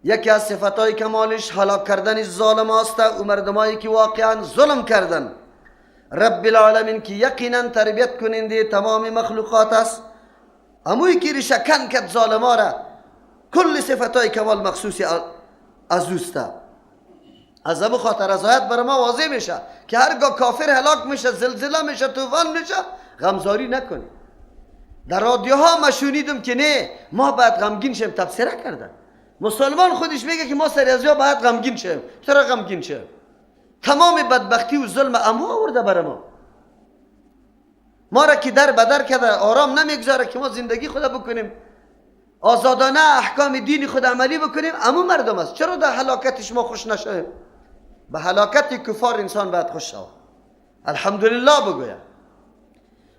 یکی از صفتهای کمالش هلاک کردن ظالم است و مردمایی که واقعا ظلم کردن. رب العالمین که یقینا تربیت کننده تمام مخلوقات است، اموی که ریشه کن کرد ظالما را، کل صفتهای کمال مخصوص از اوست. از امو خاطر از آیت برای ما واضح میشه که هرگاه کافر هلاک میشه، زلزله میشه، طوفان میشه، غمزاری نکنی. در رادیوها ما شنیدم که نه ما باید غمگین شیم، تبصره کردن. مسلمان خودش میگه که ما سر از باید غمگین شیم. چرا غمگین شیم؟ تمام بدبختی و ظلم امو آورده بر ما، ما را که در بدر کرده، آرام نمیگذاره که ما زندگی خود بکنیم، آزادانه احکام دین خود عملی بکنیم. امو مردم است. چرا در هلاکتش ما خوش نشویم؟ به هلاکت کفار انسان باید خوش شود، الحمدلله بگوید.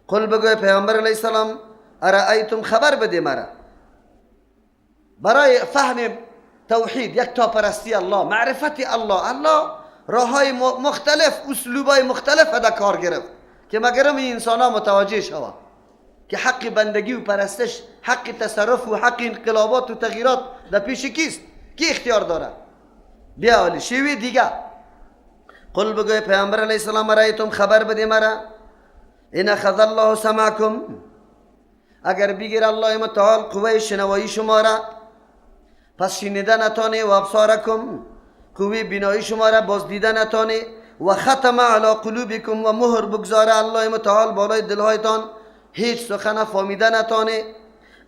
قل بگوی پیامبر علیه السلام ارأیتم، خبر بده مرا برای فهم توحید، یک تا پرستی الله، معرفت الله. الله راه های مختلف، اسلوب مختلف در کار گرفت که مگرم این انسان ها متوجه شود که حق بندگی و پرستش، حق تصرف و حق انقلابات و تغییرات در پیش کیست، کی اختیار داره. بیا حالی شیوه دیگه. قل بگوی پیامبر علیه السلام ارأیتم، خبر بده مرا ان اخذ الله سمعکم، اگر بگیر الله متعال قوه شنوایی شما را، پس شنیده نتانه، و ابصارکم، قوه بینایی شما را باز دیده نتانه، و ختم علی قلوبکم، و مهر بگذاره الله متعال بالای دلهایتان، هیچ سخن فهمیده نتانه.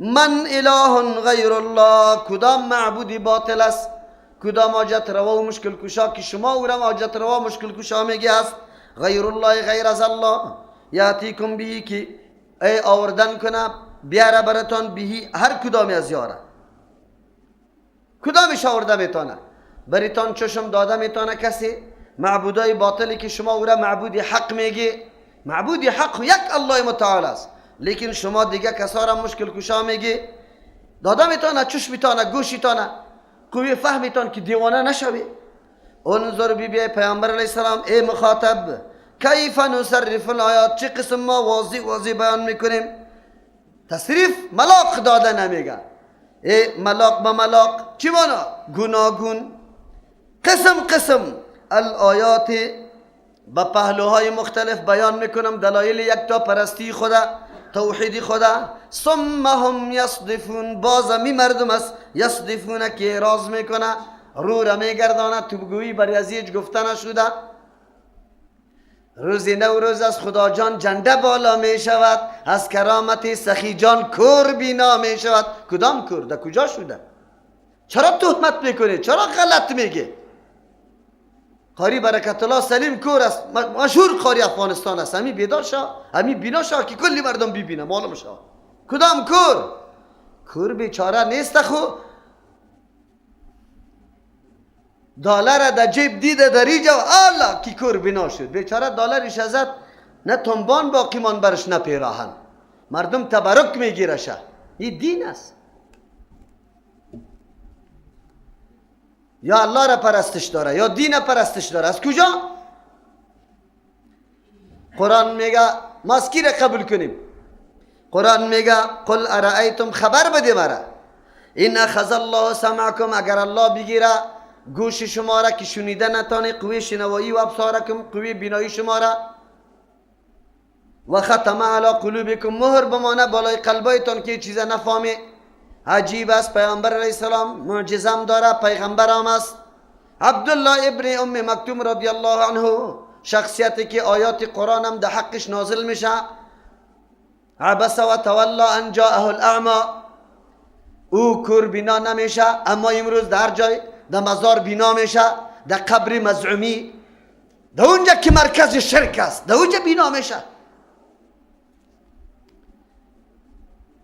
من اله غیر الله، کدام معبودی باطل است، کدام حاجت روا و مشکل کشا که شما او را حاجت روا مشکل کشا میگی است، غیر الله، غیر از الله، یاتیکم بهی، که ای آوردن کنه بیاره براتان، بهی هر کدامی از یاره، کدامش آورده میتونه براتان، چشم داده میتونه کسی معبودای باطلی که شما او را معبود حق میگی. معبود حق یک الله متعال است، لیکن شما دیگه کسا را مشکل کشا میگی. داده میتونه، چشم میتونه، گوش میتونه، قوی فهمیتان که دیوانه نشوی. انظر بی بی پیامبر علیه السلام، ای مخاطب، کیف نصرف الآیات، چه قسم ما واضح واضح بیان میکنیم. تصریف ملاق داده نمیگه، ای ملاق به ملاق چی مانا؟ گوناگون، قسم قسم الآیات، به پهلوهای مختلف بیان میکنم دلایل یکتا پرستی خدا، توحید خدا. ثم هم یصدفون، باز می مردم است یصدفون که راز میکنه، رو را میگردانه، تو بگویی بر از هیچ گفته نشده. روز نوروز از خدا جان جنده بالا می شود، از کرامت سخی جان کور بینا می شود. کدام کور؟ در کجا شده؟ چرا تهمت میکنی؟ چرا غلط میگی؟ قاری برکت الله سلیم کور است، مشهور قاری افغانستان است. همی بیدار شا، همی بینا شا که کلی مردم ببینه معلوم شا. کدام کور؟ کور بیچاره نیست، خو دلار در جیب دیده در اینجا الله کی کور بینا شد. بیچاره دلارش ازت نه تنبان باقی مان برش نه پیراهن، مردم تبرک میگیرشه. این دین است. یا الله را پرستش داره یا دین پرستش داره. از کجا؟ قرآن میگه ما از کی را قبول کنیم؟ قرآن میگه قل ارأیتم، خبر بده مرا، این اخذ الله سمعکم، اگر الله بگیره گوش شما را که شنیده نتانه، قوه شنوایی، و ابصارکم، قوه بینایی شما را، و ختم علی قلوبکم، مهر بمانه بالای قلبایتان که چیز نفهمی. عجیب است پیامبر علیه السلام معجزم داره، پیغمبر هم است. عبدالله ابن ام مکتوم رضی الله عنه، شخصیتی که آیات قرآن هم در حقش نازل میشه، عبس و تولا ان جاءه الاعمی، او کور بینا نمیشه، اما امروز در جای در مزار بینا میشه، در قبر مزعومی، در اونجا که مرکز شرک است، در اونجا بینا میشه.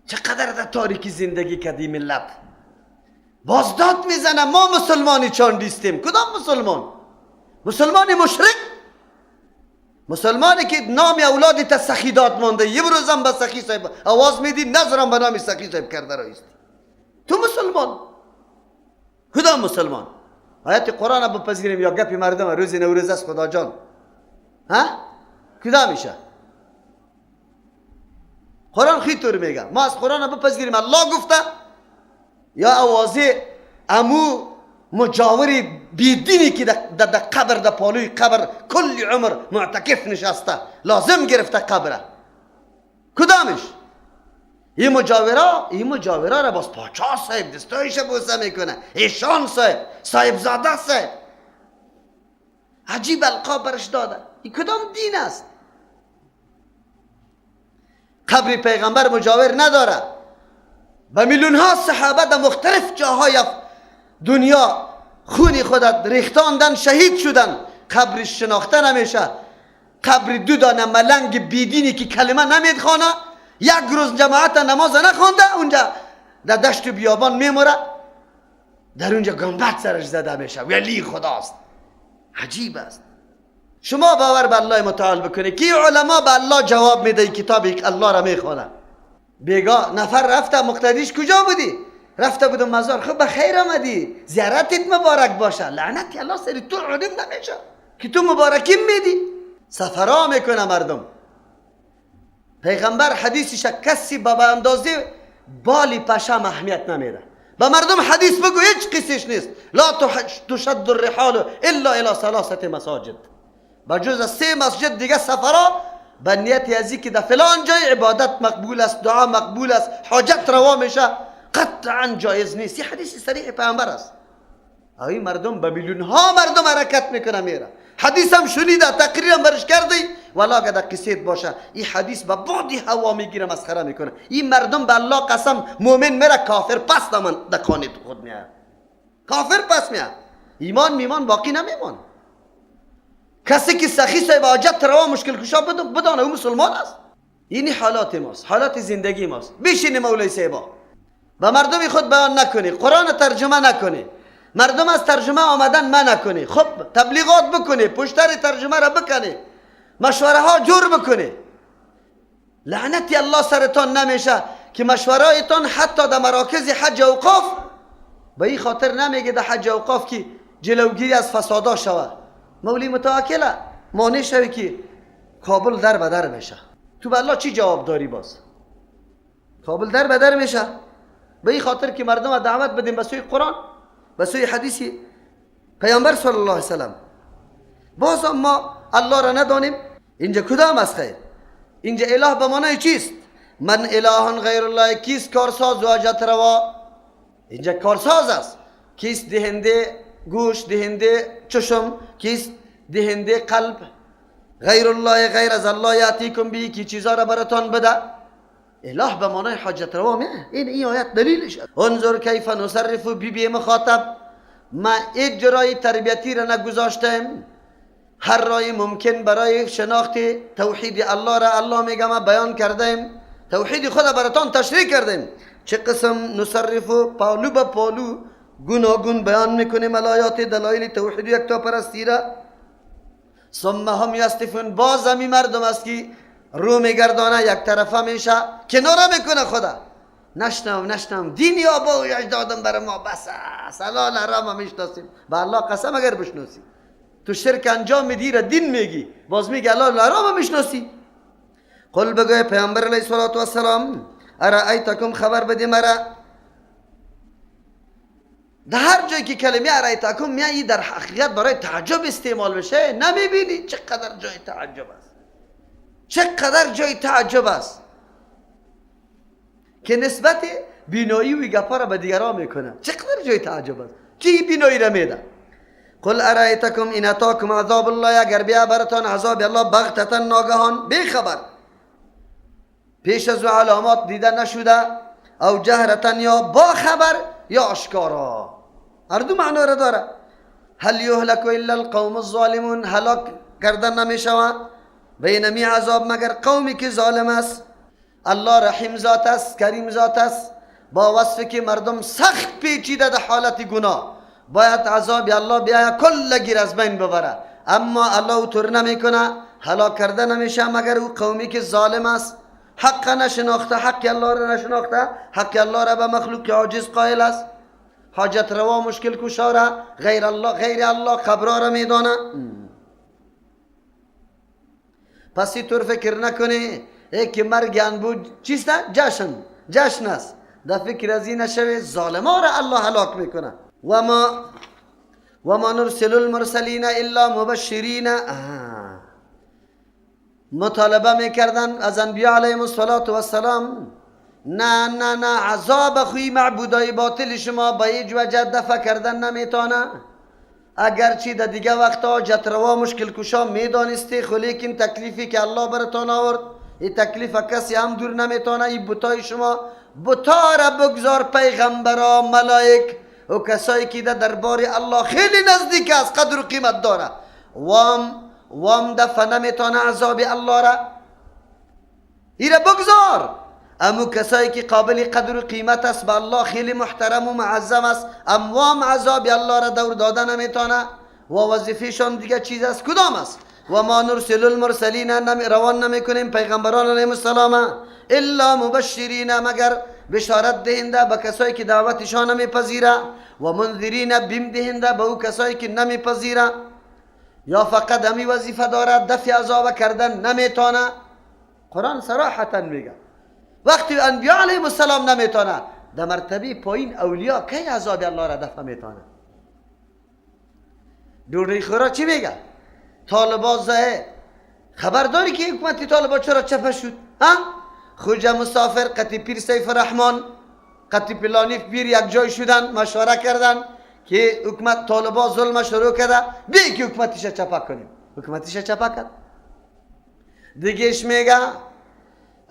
چقدر در تاریکی زندگی کردی ملت. بازداد میزنه ما مسلمانی چاندیستیم. کدام مسلمان؟ مسلمان مشرک، مسلمانی که نام اولادی تا سخی داد مانده، یه روزم به سخی صاحب آواز میدی، نظرم به نام سخی صاحب کرده رایستی. تو مسلمان؟ کدام مسلمان؟ آیت قرآن بپذیریم یا گپی مردم روز نوروز است خدا جان؟ ها؟ کدام میشه؟ قرآن خیلی طور میگه ما از قرآن بپذیریم، الله گفته یا اوازه امو مجاور بیدینی که در قبر، در پالوی قبر کل عمر معتکف نشسته، لازم گرفته قبره، کدامش؟ این مجاورا را باز پاچا صاحب دستایش بوسه میکنه، ایشان صاحب، صاحب زاده صاحب، عجیب القاب برش داده. این کدام دین است؟ قبر پیغمبر مجاور نداره. به میلیون ها صحابه در مختلف جاهای دنیا خونی خودت ریختاندن، شهید شدن، قبرش شناخته نمیشه. قبر دو دانه ملنگ بیدینی که کلمه نمیدخوانه، یک روز جماعت نماز نخوانده، اونجا در دشت بیابان میموره، در اونجا گنبد سرش زده میشه، ولی خداست. عجیب است. شما باور به الله متعال بکنی که علما به الله جواب میده، کتابی که الله را میخوانه. بیگا نفر رفته مقتدیش کجا بودی؟ رفته بودم مزار. خب بخیر آمدی، زیارتت مبارک باشه. لعنتی الله سری تو علم نمیشه که تو مبارکی میدی. سفرا میکنه مردم. پیغمبر حدیثش کسی به اندازه بالی پشم اهمیت نمیده. به مردم حدیث بگو هیچ قصهش نیست. لا تشد الرحال الا الى ثلاثه مساجد. بجز از 3 مسجد دیگه سفرا به نیت ازی که در فلان جای عبادت مقبول است، دعا مقبول است، حاجت روا میشه، قطعا جایز نیست. این حدیث صریح پیامبر است. این مردم به میلیون ها مردم حرکت میکنه میره. حدیث هم شنیده، تقریرم برش کردی، ولی اگه در قصیت باشه این حدیث به بادی هوا میگیره، مسخره میکنه. این مردم به الله قسم مؤمن میره، کافر پس در خانه خود میاد، کافر پس میاد، ایمان میمان باقی نمیمان. کسی که سخی صاحب حاجت روا مشکل کشا بدانه او مسلمان است. اینی حالات ماست، حالات زندگی ماست. بشینی مولای صاحبا به مردم خود بیان نکنی، قرآن ترجمه نکنی، مردم از ترجمه آمدن من نکنی، خب تبلیغات بکنی، پشتر ترجمه را بکنی، مشوره ها جور بکنی. لعنتی الله سرتان نمیشه که مشورهایتان حتی در مراکز حج اوقاف به این خاطر نمیگه در حج اوقاف که جلوگیری از فسادا شوه. مولی متوکله مانع شوی که کابل در به در میشه. تو به الله چی جواب داری؟ باز کابل در به در میشه به این خاطر که مردم دعوت بدیم به سوی قرآن، به سوی حدیث پیامبر صلی الله علیه وسلم. باز ما الله را ندانیم. اینجا کدام است خیر؟ اینجا اله به معنای چیست؟ من اله غیر الله. کیست کارساز و حاجت روا؟ اینجا کارساز است. کیست دهنده گوش، دهنده چشم، کیست دهنده قلب؟ غیر الله، غیر از الله یاتیکم بی، کی چیزا را براتان بده. اله به معنای حاجت روا میه. این آیت دلیلش. انظر کیف نصرف بی مخاطب. ما اجرای تربیتی را نگذاشتیم. هر رای ممکن برای شناخت توحید الله را الله میگه ما بیان کردیم، توحید خود براتان تشریح کردیم. چه قسم نصرف پالو به پالو گوناگون بیان میکنیم آیات دلایل توحید یکتاپرستی را. ثم هم یصدفون. باز همی مردم است که رو میگردانه، یک طرفه میشه، کناره میکنه خدا. نشنم دین یا با اجدادم بر ما بس است، حلال حرام میشناسیم. به الله قسم اگر بشناسی تو شرک انجام میدی را دین میگی، باز میگی حلال حرام میشناسی. قل بگوی پیامبر علیه الصلاة والسلام ارائیتکم، خبر بدی مرا. در هر جایی که کلمه ارائیتکم میایی در حقیقت برای تعجب استعمال بشه، نمیبینی چقدر جای تعجب است، چقدر جای تعجب است که نسبت بینایی و گپا را به دیگران میکنه. چقدر جای تعجب است کی بینایی را میده. قل ارائیتکم ان اتاکم عذاب الله، اگر بیا براتان عذاب الله بغتة ناگهان، بی خبر، پیش از علامات دیده نشده، او جهرة یا با خبر یا آشکارا، هر دو معنا را داره. هل یهلک الا القوم الظالمون، هلاک کردن نمیشوه بینمی عذاب مگر قومی که ظالم است. الله رحیم ذات است، کریم ذات است، با وصف که مردم سخت پیچیده در حالت گناه، باید عذاب الله بیاید کل گیر از بین ببره، اما الله اوطور نمیکنه، هلاک کرده نمیشه مگر او قومی که ظالم است، حق نشناخته، حق الله را نشناخته، حق الله را به مخلوق عاجز قائل است، حاجت روا مشکل کشا را غیر الله، غیر الله قبرا را میدانه. پس اینطور فکر نکنی ای که مرگ انبو چیست؟ جشن، جشن است. در فکر از این نشوی، ظالما را الله هلاک میکنه. و ما نرسل المرسلین الا مبشرین. مطالبه میکردن از انبیاء علیهم الصلاة والسلام، نه نه نه، عذاب خوی معبودای باطل شما با هیچ وجه دفع کردن نمیتونه. اگرچه در دیگه وقتا جتروا مشکل کشا میدانستی، خو لیکن تکلیفی که الله براتان آورد این تکلیف کسی هم دور نمیتونه. این بتای شما، بتا را بگذار پیغمبرا، ملائک و کسایی که در دربار الله خیلی نزدیک است، قدر و قیمت داره، وام دفع نمیتونه عذاب الله را. ایره بگذار. امو کسایی که قابل قدر و قیمت است، به الله خیلی محترم و معظم است، اموام عذاب الله را دور داده نمیتونه و وظیفهشان دیگه چیز است. کدام است؟ و ما نرسل المرسلین، روان نمیکنیم پیغمبران علیهم السلام الا مبشرین، مگر بشارت دهنده به کسایی که دعوتشان نمیپذیره، و منذرین، بیم دهنده به او کسایی که نمیپذیره. یا فقط همی وظیفه داره، دفع عذاب کردن نمیتونه. قرآن صراحتا میگه وقتی انبیاء علیهم السلام نمیتونه، در مرتبه پایین اولیا کی عذاب الله را دفع میتونه؟ ډوډۍ خورا چی میگه؟ طالبا زه خبر داری که حکومت طالبا چرا چپه شد؟ ها؟ خوجه مسافر قطی پیر سیف الرحمن قطی پلانی پیر یک جای شدن، مشوره کردن که حکومت طالبا ظلم شروع کرده، بی که حکومتش چپه کنیم. حکومتش چپه کرد. دیگهش میگه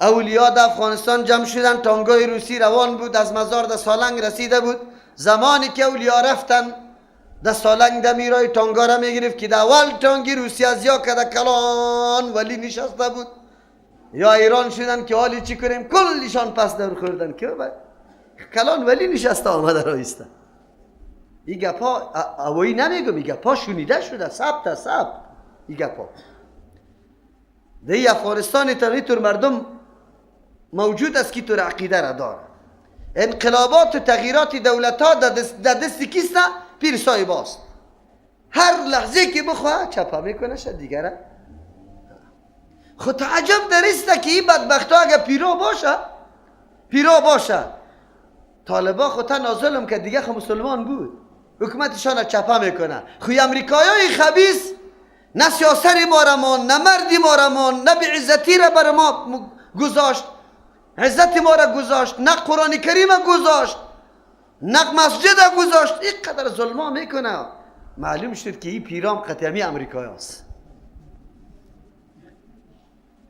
اولیا در افغانستان جمع شدن، تانگای روسی روان بود، از مزار در سالنگ رسیده بود. زمانی که اولیا رفتن در سالنگ دمیرای تانگا را میگرفت که در اول تانگی روسی از یا کده کلان ولی نشسته بود. یا ایران شدن که حالی چی کنیم، کلشان پس در خوردن که کلان ولی نشسته آمده را ایسته. این گپا اوایی نمیگم، این گپا شنیده شده، ثبت ثبت این گپا. در افغانستان تر مردم موجود است که تر عقیده را داره. انقلابات و تغییرات دولت ها در دست کیست؟ پیر صاحب است. هر لحظه که بخواه چپا میکنه شد دیگره. خود تعجب در است که این بدبخت ها اگه پیرو باشه، پیرو باشه، طالبا خود تنها که دیگه خو مسلمان بود، حکومتشان چپا میکنه. خوی امریکایی خبیث نه سیاست ما را مان، نه مردی ما را مان، نه بی عزتی را بر ما گذاشت، عزت ما را گذاشت، نه قرآن کریم گذاشت، نه مسجد گذاشت. اینقدر ظلما میکنه. معلوم شد که این پیرام قطعی امریکایی است.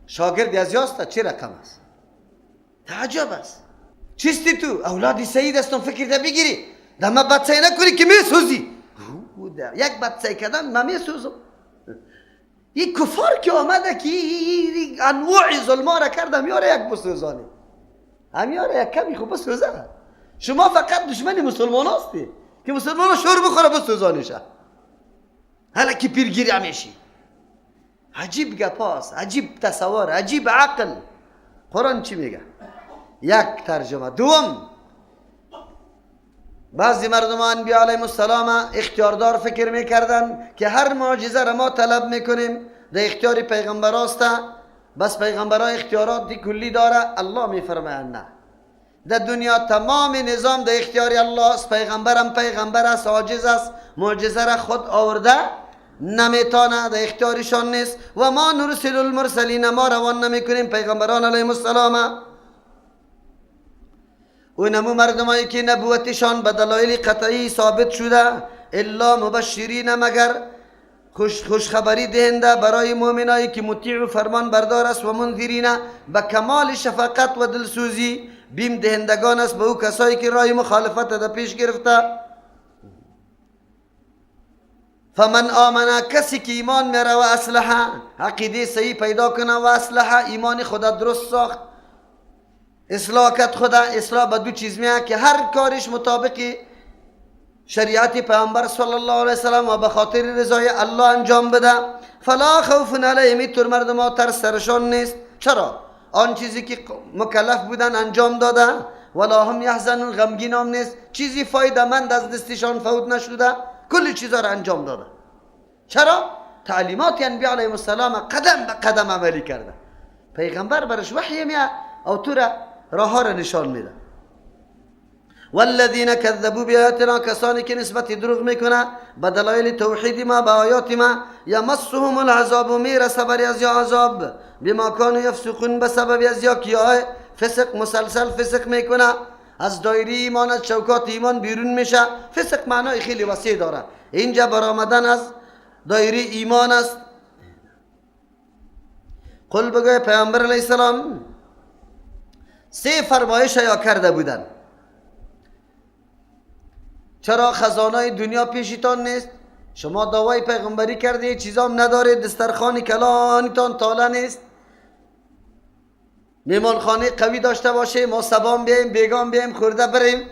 شاگرد از یاست چه رقم است؟ تعجب است. چیستی تو؟ اولادی سعید هستم، فکر ده بگیری ده ما بدسعی نکنی که میسوزی. یک بدسعی کردن من میسوزم. این کفار که آمده که انواع ظلما را کردم، یاره یک بسوزانی هم یاره یک کمی خوب بسوزه. شما فقط دشمن مسلمان هستی که مسلمان ها شور بخوره بسوزانیشه، حالا که پیرگیری همیشی. عجیب گپاست، عجیب تصور، عجیب عقل. قرآن چی میگه؟ یک ترجمه. دوم، بعضی مردم انبیاء علیهم السلام اختیاردار فکر میکردن که هر معجزه را ما طلب میکنیم در اختیار پیغمبر است، بس پیغمبرها اختیارات کلی داره. الله میفرماید نه، در دنیا تمام نظام در اختیار الله است، پیغمبرم پیغمبر است، عاجز است، معجزه را خود آورده نمیتانه، در اختیارشان نیست. و ما نرسل المرسلین، ما روان نمیکنیم پیغمبران علیهم السلام. اونمو مردمایی که نبوتشان به دلایل قطعی ثابت شده، الا مبشرین، مگر خوشخبری دهنده برای مؤمنایی که مطیع و فرمان بردار است، و منذرین، به کمال شفقت و دلسوزی بیم دهندگان است به او کسایی که راه مخالفت در پیش گرفته. فمن آمنه، کسی که ایمان میاره و اصلحه، عقیده صحیح پیدا کنه و اصلحه، ایمان خدا درست ساخت، اصلاح کرد خدا. اصلاح به دو چیز میاد که هر کارش مطابق شریعت پیامبر صلی الله علیه وسلم و به خاطر رضای الله انجام بده. فلا خوف علیهم، تر مردم ها ترس سرشان نیست. چرا؟ آن چیزی که مکلف بودن انجام داده. ولا هم یحزنون، غمگین هم نیست، چیزی فایده مند از دستشان فوت نشده، کل چیزا را انجام داده. چرا؟ تعلیمات انبیاء علیهم السلام قدم به قدم عملی کرده. پیغمبر برش وحی میاد او تو را راه را نشان میده. والذین کذبوا بآیاتنا، کسانی که نسبت دروغ میکنه به دلایل توحید ما، به آیات ما، یمسهم العذاب، میرسه بر از یا عذاب، بما کانوا یفسقون، به سبب از یا که فسق مسلسل فسق میکنه، از دایره ایمان، از چوکات ایمان بیرون میشه. فسق معنای خیلی وسیع داره، اینجا برآمدن از دایره ایمان است. قل بگوی پیامبر علیه السلام سه فرمایش یا کرده بودن. چرا خزانه دنیا پیشتان نیست؟ شما دعوای پیغمبری کرده، چیزام ندارید، دسترخوان کلانتان تاله نیست، میمانخانه قوی داشته باشه، ما سبام بیایم بیگام بیایم خورده بریم.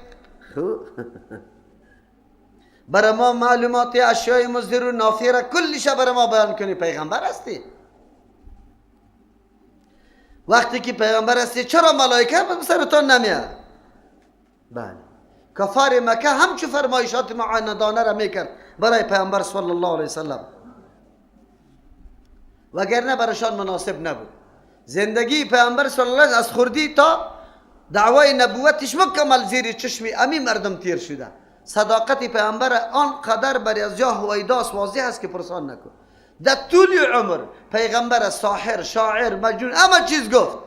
برای ما معلومات اشیای مضر و نافع را کلش برای ما بیان کنی. پیغمبر هستی، وقتی که پیغمبر هستی چرا ملائکه به سرتان نمیاد؟ بله، کفار مکه همچو فرمایشات معاندانه را میکرد برای پیغمبر صلی الله علیه وسلم، وگرنه برایشان مناسب نبود. زندگی پیغمبر صلی الله علیه از خردی تا دعوای نبوتش مکمل زیر چشم امی مردم تیر شده. صداقت پیغمبر آنقدر بر از جا هویداس واضح است که پرسان نکن. در طول عمر پیغمبر ساحر، شاعر، مجنون، همه چیز گفت،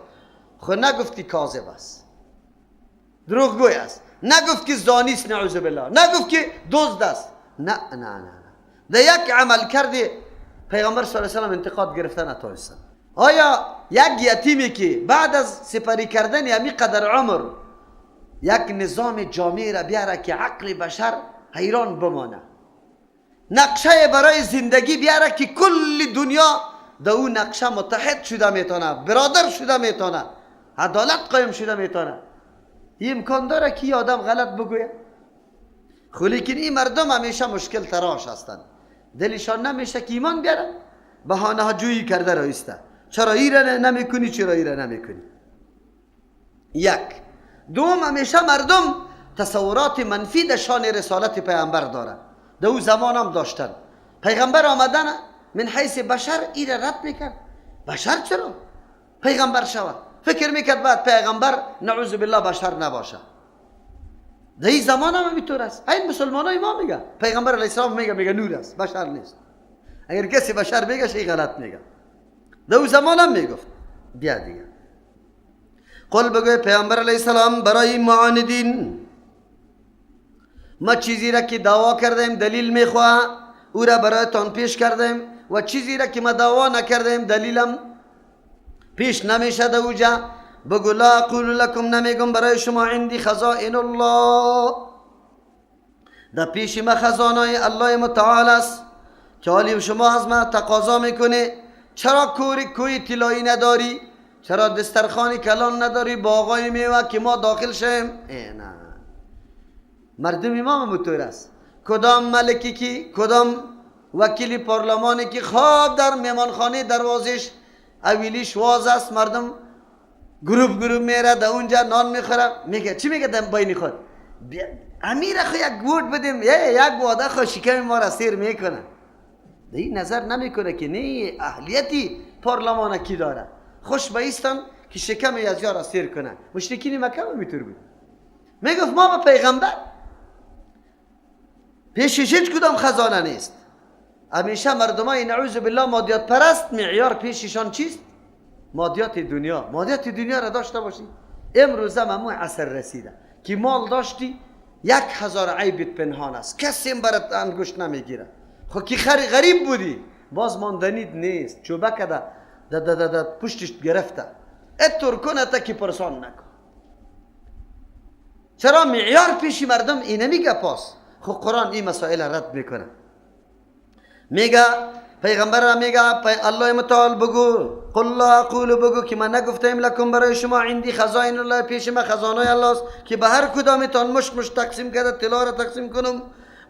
خو نگفت که کاذب است، دروغگوی است، نگفت که زانی است، نعوذ بالله، نگفت که دزد است، نه نه نه نه. در یک عمل کرده پیغمبر صلی الله علیه و سلم انتقاد گرفته نتونست. آیا یک یتیمی که بعد از سپری کردن همی قدر عمر یک نظام جامعه را بیاره که عقل بشر حیران بمانه، نقشه برای زندگی بیاره که کل دنیا در او نقشه متحد شده میتونه، برادر شده میتونه، عدالت قایم شده میتونه، این امکان داره که آدم غلط بگویه؟ خو لیکن این مردم همیشه مشکل تراش هستند، دلشان نمیشه که ایمان بیاره، بهانه ها جویی کرده رایسته، چرا ای را نمیکنی، چرا ای را نمیکنی. یک. دوم، همیشه مردم تصورات منفی در شان رسالت پیامبر داره، در او زمان هم داشتن. پیغمبر آمدن من حیث بشر ای را رد میکرد. بشر چرا پیغمبر شود؟ فکر میکرد بعد پیغمبر نعوذ بالله بشر نباشه. در این زمان هم همینطور است. این مسلمان های ما میگه پیغمبر علیه السلام میگه نور است، بشر نیست. اگر کسی بشر میگه شی غلط میگه. در او زمان هم میگفت. بیا دیگه قل بگوی پیامبر علیه السلام برای معاندین، ما چیزی را که دعوا کردیم دلیل میخواه او را برایتان پیش کردیم، و چیزی را که ما دعوا نکردیم دلیلم پیش نمیشه در اوجا. بگو لا اقول لکم، نمیگم برای شما، عندی خزائن الله، در پیش ما خزانه الله متعال است که حالی شما از ما تقاضا میکنه. چرا کوی طلایی نداری؟ چرا دسترخوان کلان نداری؟ باغای میوه که ما داخل شیم؟ نه، مردم ما موتور است. کدام ملکی کی، کدام وکیل پارلمانی که خواب در میمانخانه دروازش اویلیش واز است، مردم گروپ گروپ میره در اونجا نان میخوره، میگه چی میگه در بین خود؟ امیر خو یک ووت بدیم، یک وعده خو شکم ما را سیر میکنه. در این نظر نمیکنه که نه اهلیتی پارلمان کی داره، خوش بایستن که شکم از را سیر کنه. مشرکین مکه هم میتور بود، میگفت ما به پیغمبر پیشش هیچ کدام خزانه نیست. همیشه مردمای نعوذ بالله مادیات پرست معیار پیششان چیست؟ مادیات دنیا. مادیات دنیا را داشته باشی. امروز هم همون عصر رسیده که مال داشتی 1000 عیبت پنهان است، کسی هم برات انگشت نمیگیره. خب که غریب بودی باز ماندنیت نیست، چوبه کده ده ده ده ده پشتش گرفته، اتور کنه تا که پرسان نکن. چرا معیار پیش مردم اینه میگه پاس؟ خب قرآن این مسائل رد میکنه. میگه پیغمبر را میگه الله متعال بگو قل لا اقول، بگو که من نگفتم لکم برای شما عندی خزائن الله، پیش من خزانه الله است که به هر کدامتان مش مش تقسیم کرده، طلا را تقسیم کنم.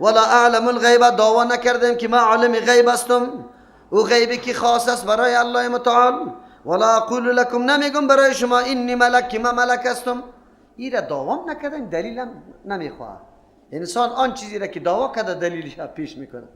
ولا اعلم الغیب، دعوا نکردم که من عالم غیب هستم، او غیبی که خاص است برای الله متعال. ولا اقول لکم، نمیگم برای شما انی ملک، که من ملک هستم. این را دعوام نکردم، دلیلم نمیخواد. انسان آن چیزی را که دعوا کرده دلیلش پیش میکنه.